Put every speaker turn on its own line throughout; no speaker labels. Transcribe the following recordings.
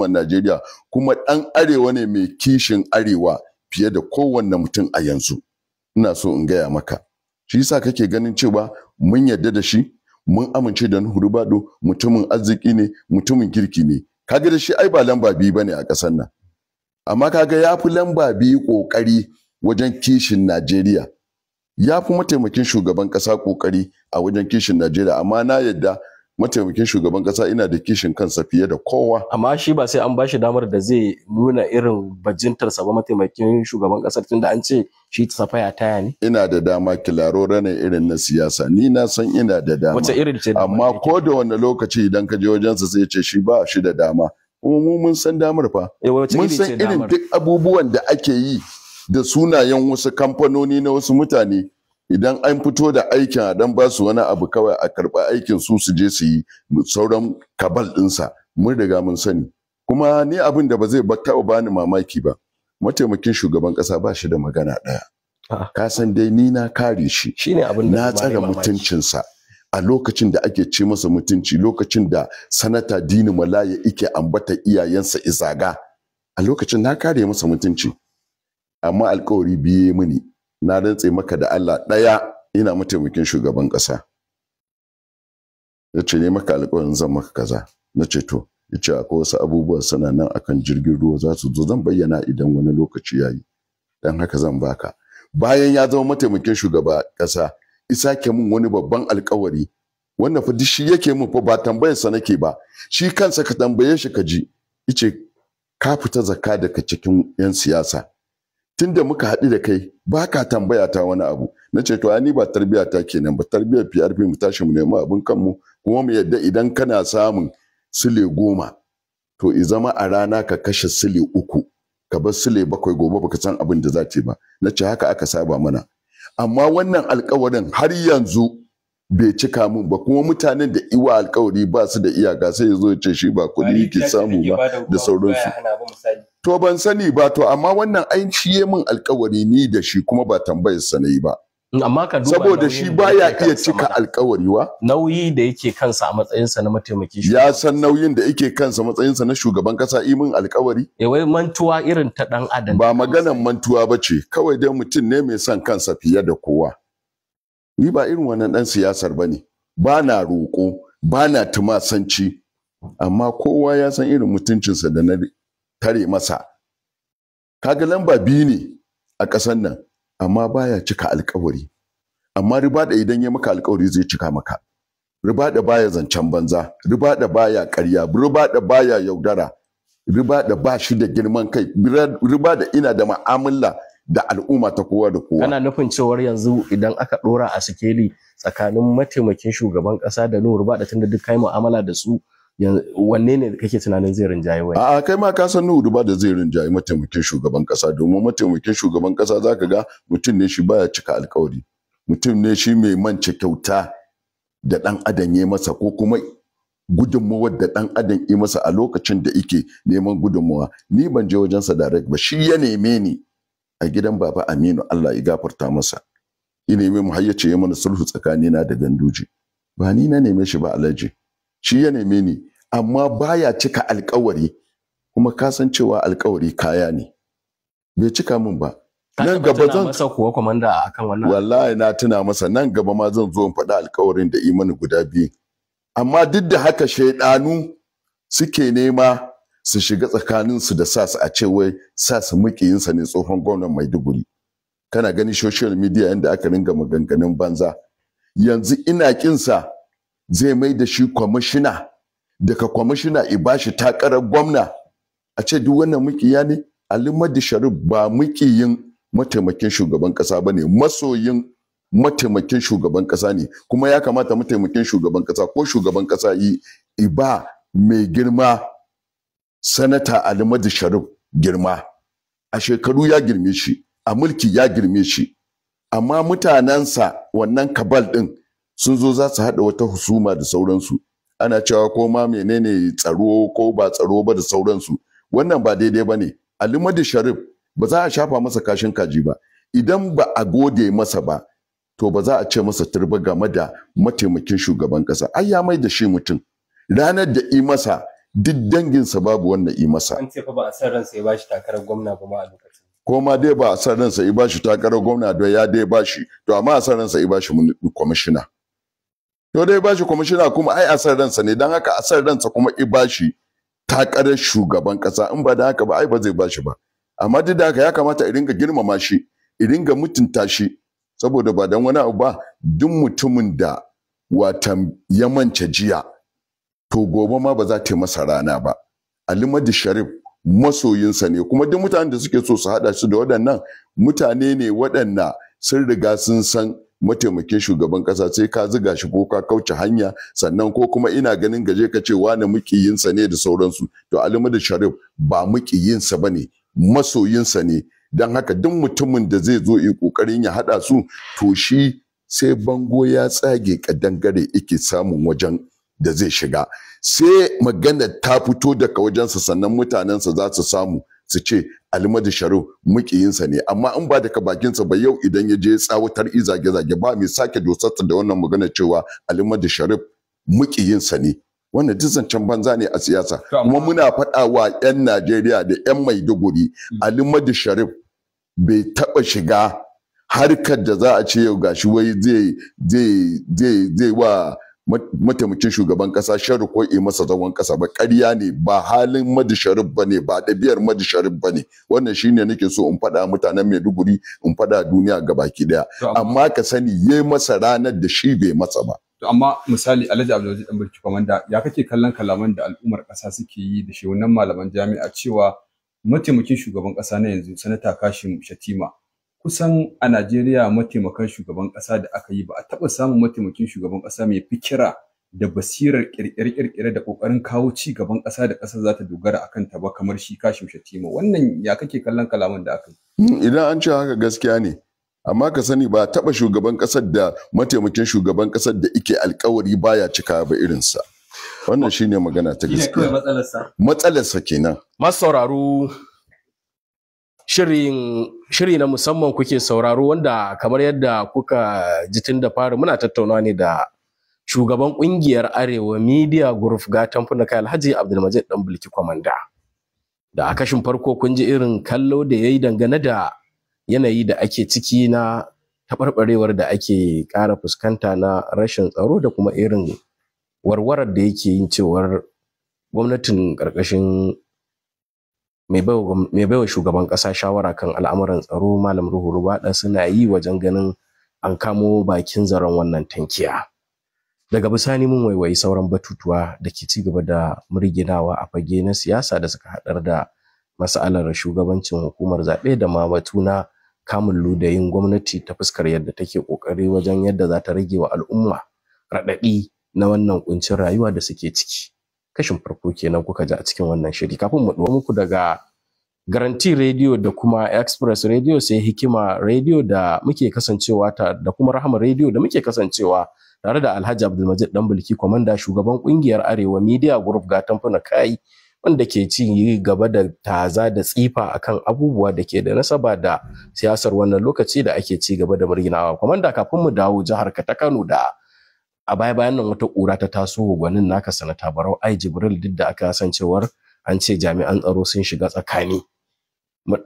al'ummar Najeriya, kuma ɗan arewa ne mai kishin arewa fiye da kowanne mutum a yanzu. Ina so in gaya maka, shi yasa kake ganin cewa mun yarda da shi, mun amince da Nuhu Ribadu, mutumin arziki ne, mutumin kirki ne. Kaga da shi ai ba lamba biyu bane a ƙasar nan, amma kaga ya fi lamba biyu ƙoƙari wajen kishin Najeriya, ya fi mataimakin shugaban ƙasa ƙoƙari a wajen kishin Najeriya. Amma na yadda mataimakin shugaban ƙasa ina da kishin kansa fiye da kowa.
Amma shi ba sai an bashi damar da zai nuna irin bajintarsa ba, mataimakin shugaban ƙasar, tunda an ce shi safaya taya ne.
Ina da dama, kilaro ne irin na siyasa, ni na san ina da dama.
Wace irin ce?
Amma ko da wani lokaci idan ka je wajensa sai ya ce shi ba shi da dama. Kuma mu mun san damar fa. Mun san irin duk abubuwan da ake yi da sunayen wasu kamfanoni na wasu mutane. Idan an fito da aikin a dan ba su wani abu kawai a karɓi aikin su su je su yi sauran kabal ɗinsa, mun riga mun sani. Kuma ni abin da ba zai taɓa bani mamaki ba, mataimakin shugaban ƙasa ba shi da magana ɗaya. Ka san dai ni na kare shi, na tsare mutuncinsa a lokacin da ake ce masa mutunci, lokacin da sanata Dini Malaya yake ambata iyayensa izaga, a lokacin na kare masa mutunci. Amma alkawari biye mini, na rantse maka da Allah, ɗaya ina mataimakin shugaban ƙasa, ya ce ne maka alkawarin zan maka kaza, na ce to, ya ce akwai wasu abubuwa suna nan akan jirgin ruwa za su zo, zan bayyana idan wani lokaci ya yi, don haka zan baka. Bayan ya zama mataimakin shugaban ƙasa, isa ke mun wani babban alkawari, wannan fa shi yake mun fa, ba tambayar sa nake ba, shi kansa ka tambaye shi ka ji. Yace ka fita zakka daga cikin yan siyasa, tunda muka haɗu da kai ba ka tambaya ta wani abu. Na ce to ai ni ba tarbiya ta kenan ba, tarbiyar PRP mu tashi mu nemi abin kanmu, kuma mu yadda idan kana samun sile 10 to i zama a rana ka kashe sile 3, ka bar sile 7, gobe baka san abin da za ta yi ba. Na ce haka aka saba mana. Amma wannan alkawarin har yanzu bai cika mun ba, kuma mutanen da iwa alkawari ba su da iyaka, sai ya zo ya ce shi ba kuɗi yake samu ba da sauransu. To ban sani ba, to amma wannan ai shi ya min alkawari ni da shi, kuma ba tambayar sa nayi ba.
Amma ka duba,
saboda shi baya iya cika alkawari wa.
Nauyi da yake kansa a matsayinsa na mataimaki.
Ya san nauyin da yake kansa matsayinsa na shugaban kasa, yi min alkawari.
Eh, wai mantuwa irin ta dan adam.
Ba maganan mantuwa ba ce, kawai dai mutum ne mai son kansa fiye da kowa. Ni ba irin wannan dan siyasar bane, ba na roƙo, ba na tumasanci, amma kowa ya san irin mutuncinsa da na tare masa. Kaga lamba 2 ne a ƙasar nan, amma baya cika alkawari. Amma Ribadu idan ya maka alkawari zai cika maka. Ribadu baya zancen banza, Ribadu baya ƙarya, Ribadu baya yaudara, Ribadu ba shi da girman kai, Ribadu ina da mu'amala da al'umma ta kowa da kowa.
Kana nufin cewar yanzu idan aka dora a sikeli tsakanin mataimakin shugaban ƙasa da Nuhu Ribadu, tunda duk kai mu'amala da su, wanne ne kake tunanin zai rinjaye wani?
A'a, kai ma ka san Nuhu Ribadu zai rinjaye mataimakin shugaban ƙasa, domin mataimakin shugaban ƙasa zaka ga mutum ne shi baya cika alkawari, mutum ne shi mai mance kyauta da ɗan adam ya masa, ko kuma gudunmawar da ɗan adam ya masa a lokacin da yake neman gudunmawa. Ni ban je wajensa direct ba, shi ya neme ni a gidan Baba Aminu, Allah ya gafarta masa. Ya neme mu har ya ce ya mana sulhu tsakanina da Ganduje. Ba ni na neme shi ba Alhaji, shi ya neme ni. Amma baya cika alkawari, kuma ka san cewa alkawari kaya ne, bai cika min ba. Nan gaba zan
masa kuwa komanda akan wannan.
Wallahi na tuna masa, nan gaba ma zan zo in faɗi alkawarin da imani guda 2. Amma duk da haka shaidanu suke nema su shiga tsakaninsu da SAS, a ce wai SAS mukiyinsa ne, tsohon gwamnan Maiduguri. Kana gani social media yanda aka ringa maganganun banza. Yanzu ina kinsa zai mai da shi kwamishina, daga kwamishina i bashi takarar gwamna, a ce duk wannan mukiya ne. Ali Madi Sharif ba mukiyin mataimakin shugaban kasa bane, masoyin mataimakin shugaban kasa ne. Kuma ya kamata mataimakin shugaban kasa ko shugaban kasa yi ba mai girma sanata Ali Madi Sharif girma. A shekaru ya girme shi, a mulki ya girme shi, amma mutanensa wannan kabal din sun zo za su haɗa wata husuma da sauransu. Ana cewa ko ma menene tsaro ko ba tsaro ba da sauransu. Wannan ba daidai ba ne. Ali Madi Sharif ba za a shafa masa kashin kaji ba. Idan ba a gode masa ba, to ba za a ce masa turba game da mataimakin shugaban kasa. Ai ya mai da shi mutum. Ranar da i masa Duk danginsa babu wanda yi masa.
An ce fa ba a san ransa ya bashi takarar gwamna ba ma a lokacin.
Ko ma dai ba a san ransa ya bashi takarar gwamna don ya dai bashi, to amma a san ransa ya bashi kwamishina. To dai bashi kwamishina kuma ai a san ransa ne, don haka a san ransa kuma i bashi takarar shugaban kasa. In ba da haka ba ai ba zai bashi ba. Amma duk da haka ya kamata i ringa girmama shi, i ringa mutunta shi, saboda ba dan wani abu ba, duk mutumin da watan ya mance jiya to gobe ma ba za ta yi masa rana ba. Ali Madu Sharif masoyinsa ne, kuma duk mutanen da suke so su haɗa shi da waɗannan mutane ne waɗanda sun riga sun san mataimakin shugaban ƙasa, sai ka ziga shi ko ka kauce hanya, sannan ko kuma ina ganin gaje ka ce wane mukiyinsa ne da sauransu. To Ali Madu Sharif ba mukiyinsa ba ne, masoyinsa ne. Don haka duk mutumin da zai zo yi ƙoƙarin ya haɗa su, to shi sai bango ya tsage kadangare yake samun wajen da zai shiga. Sai magana ta fito daga wajensa sannan mutanensa za su samu su ce Ali Madu Sharif mukiyinsa ne. Amma in ba daga bakinsa ba, yau idan ya je tsawatar zage-zage ba mai sake dosarsa da wannan magana cewa Ali Madu Sharif mukiyinsa ne. Wannan duk zancen banza ne a siyasa. Kuma muna faɗa wa 'yan Najeriya da 'yan Maiduguri, Ali Madu Sharif bai taɓa shiga harkar da za a ce yau gashi wai zai wa mataimakin shugaban kasa sharri ko yi masa zagon kasa ba. Ƙarya ne, ba halin Madu Sharif ba ne, ba ɗabi'ar Madu Sharif ba ne. Wannan shine nake so in faɗa mutanen Maiduguri, in faɗa duniya gabaki ɗaya. Amma ka sani yayi masa ranar da shi bai masa ba.
To amma misali Alhaji Abdulmajid Danbilki Kwamanda, ya kake kallon kalaman da al'ummar ƙasa suke yi da shehunan malaman jami'a cewa mataimakin shugaban ƙasa na yanzu Sanata Kashim Shettima, kusan a Najeriya mataimakan shugaban ƙasa da aka yi ba a taɓa samun mataimakin shugaban ƙasa mai fikira da basirar ƙirƙire-ƙirƙire da ƙoƙarin kawo ci gaban ƙasa da ƙasa za ta dogara a kanta ba kamar shi Kashim Shettima. Wannan ya kake kallon kalaman da aka
yi? Idan an ce haka gaskiya ne, amma ka sani ba taɓa shugaban ƙasar da mataimakin shugaban ƙasar da ike alkawari baya cika ba irinsa. Wannan shine magana ta gaskiya. Matsalarsa kenan.
Masu sauraro, shiri na musamman kuke sauraro, wanda kamar yadda kuka ji tun da fari muna tattaunawa ne da shugaban kungiyar Arewa Media Group gatan kai Alhaji Abdulmajid Danbilki Kwamanda. Da a kashin farko kun ji irin kallo da yayi dangane da yanayi da ake ciki na taɓarɓarewar da ake ƙara fuskanta na rashin tsaro, da kuma irin warwarar da yake yin cewar gwamnatin ƙarƙashin mai baiwa shugaban ƙasa shawara kan al'amuran tsaro Malam Nuhu Ribadu suna yi wajen ganin an kamo bakin zaren wannan tankiya. Daga bisani mun waiwayi sauran batutuwa da ke ci gaba da murginawa a fage na siyasa da suka haɗar da mas'alar shugabancin hukumar zaɓe da ma batu na kamun ludayin gwamnati ta fuskar yadda take ƙoƙari wajen yadda za ta rage wa al'umma raɗaɗi na wannan ƙuncin rayuwa da suke ciki. Kashin farko kenan kuka ji a cikin wannan shiri. Kafin mu ɗora muku daga Garanti Radio da kuma Express Radio sai Hikima Radio da muke kasancewa da kuma Rahama Radio da muke kasancewa tare da Alhaji Abdulmajid Danbilki Kwamanda, shugaban kungiyar Arewa Media Group gatan funa kai, wanda ke ci gaba da taza da tsifa akan abubuwa da ke da nasaba da siyasar wannan lokaci da ake ci gaba da murginawa. Kwamanda, kafin mu dawo jihar ka ta Kano, da a baya bayan nan wata ƙura ta taso gwanin naka Sanata Barau Ai Jibril, duk da aka san cewar an ce jami'an tsaro sun shiga tsakani, mu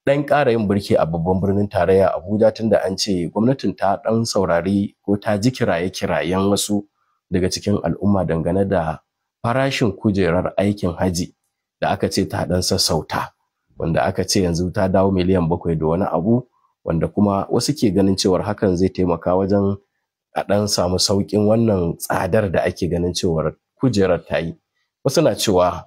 dan ƙara yin birki a babban birnin tarayya Abuja, tunda an ce gwamnatin ta dan saurari ko ta ji kiraye-kirayen wasu daga cikin al'umma dangane da farashin kujerar aikin haji da aka ce ta dan sassauta, wanda aka ce yanzu ta dawo 7 miliyan da wani abu, wanda kuma wasu ke ganin cewar hakan zai taimaka wajen a ɗan samu sauƙin wannan tsadar da ake ganin cewar kujerar ta yi. Wasu na cewa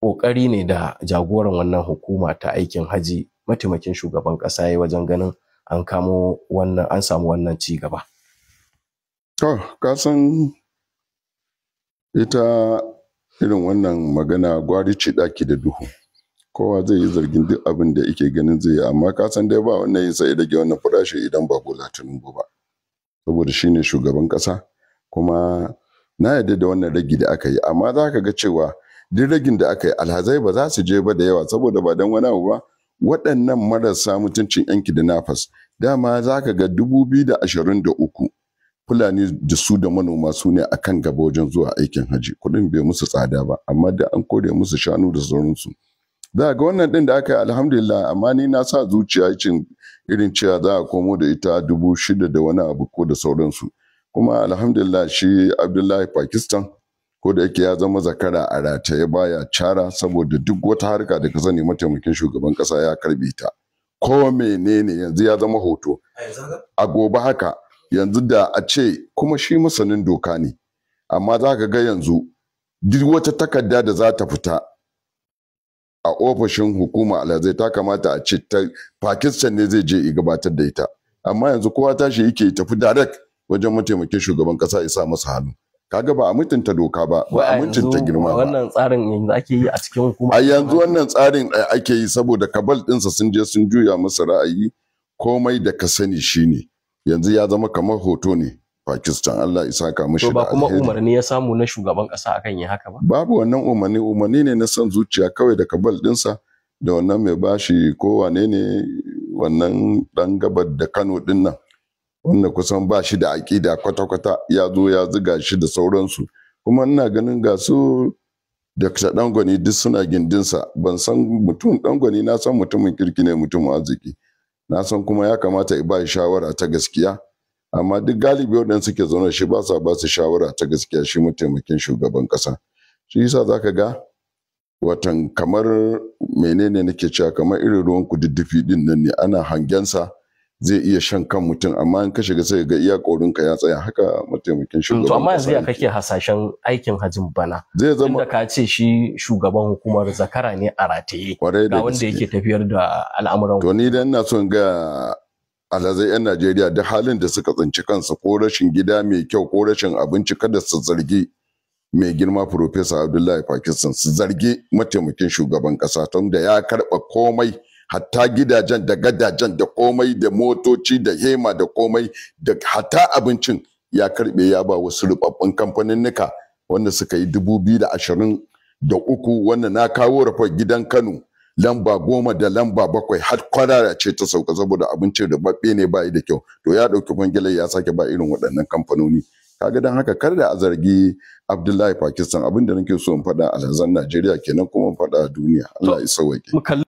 ƙoƙari ne da jagoran wannan hukuma ta aikin haji mataimakin shugaban ƙasa ya wajen ganin an kamo wannan, an samu wannan ci gaba.
To, ka san ita irin wannan magana gwari ce ɗaki da duhu. Kowa zai yi zargin duk abin da yake ganin zai yi, amma ka san dai ba wannan yin sai rage wannan farashi idan ba Bola Tinubu ba. Saboda shi ne shugaban ƙasa, kuma na yarda da wannan ragi da aka yi, amma za ka ga cewa duk ragin da aka yi alhazai ba za su je ba da yawa, saboda ba don wani abu ba, waɗannan marasa mutuncin 'yan kidnappers dama za ka ga 2023 Fulani da su da manoma su ne akan gaba wajen zuwa aikin haji. Kuɗin bai musu tsada ba, amma da an kore musu shanu da sauransu. Za ga wannan ɗin da aka yi alhamdulillah, amma ni na sa zuciya cin irin cewa za a komo da ita 6,000 da wani abu ko da sauransu. Kuma alhamdulillah shi Abdullahi Pakistan ko da yake ya zama zakara a rataye baya cara, saboda duk wata harka da ka sani mataimakin shugaban kasa ya karbe ta. Ko menene yanzu ya zama hoto. A gobe haka yanzu da a ce kuma shi masanin doka ne, amma za ka ga yanzu duk wata takarda da za ta fita a ofishin hukuma alhazai ta kamata a ce ta Pakistan ne zai je ya gabatar da ita, amma yanzu kowa tashi yake tafi direct wajen mataimakin shugaban kasa ya sa masa hannu. Kaga ba a mutunta doka ba, ba a mutunta girma ba.
Wannan tsarin yanzu ake yi a cikin hukuma.
A yanzu wannan tsarin ake yi saboda kabal ɗinsa sun je sun juya masa ra'ayi. Komai da ka sani shine yanzu ya zama kamar hoto ne Pakistan. Allah ya saka mishi
To
da
ba kuma
alheri.
umarni ya samu na shugaban kasa akan yi haka ba?
Babu wannan umarni, umarni ne na son zuciya kawai da kabal ɗinsa da wannan mai bashi ko wane ne wannan ɗan gabar da Kano ɗin nan, wanda kusan ba shi da aƙida kwata-kwata, ya zo ya ziga shi da sauransu. Kuma ina ganin ga su Dr. Dangwani duk suna gindinsa. Ban san mutum Dangwani, na san mutumin kirki ne, mutumin arziki. Na san kuma ya kamata ya ba shi shawara ta gaskiya, amma duk galibi waɗanda suke zaune shi ba sa ba su shawara ta gaskiya shi mataimakin shugaban ƙasa. Shi yasa zaka ga watan kamar menene nake cewa, kamar irin ruwan kududdufi din nan ne, ana hangensa zai iya shan kan mutum, amma in ka shiga sai ga iya korinka ya tsaya. Haka mataimakin shugaban
To amma yanzu
ƙasa
ya
yake.
kake hasashen aikin hajin bana?
Zai zama
Tunda ka ce shi shugaban hukumar zakara ne a rataye,
kwarai
ga
da
wanda
gaske.
yake tafiyar da al'amuran.
To ni dan ina son ga alhazai 'yan Najeriya duk halin da suka tsinci kansu, ko rashin gida mai kyau ko rashin abinci, kada su zargi mai girma Profesa Abdullahi Pakistan, su zargi mataimakin shugaban kasa, tun da ya karɓa komai, hatta gidajen da gadajen da komai da motoci da hema da komai da hatta abincin ya karɓe ya ba wasu rubabbun kamfaninnika wanda suka yi 2023, wanda na kawo rafar gidan Kano lamba 10 da lamba 7 har kwarara ce ta sauka saboda abincin rubabbe ne ba da kyau. To ya ɗauki kwangilar ya sake ba irin waɗannan kamfanoni. Kaga dan haka kar da a zargi Abdullahi Pakistan. Abin da nake so in faɗa alhazan Najeriya kenan, kuma in faɗa a duniya. Allah ya sauwaƙe.
Mu kalli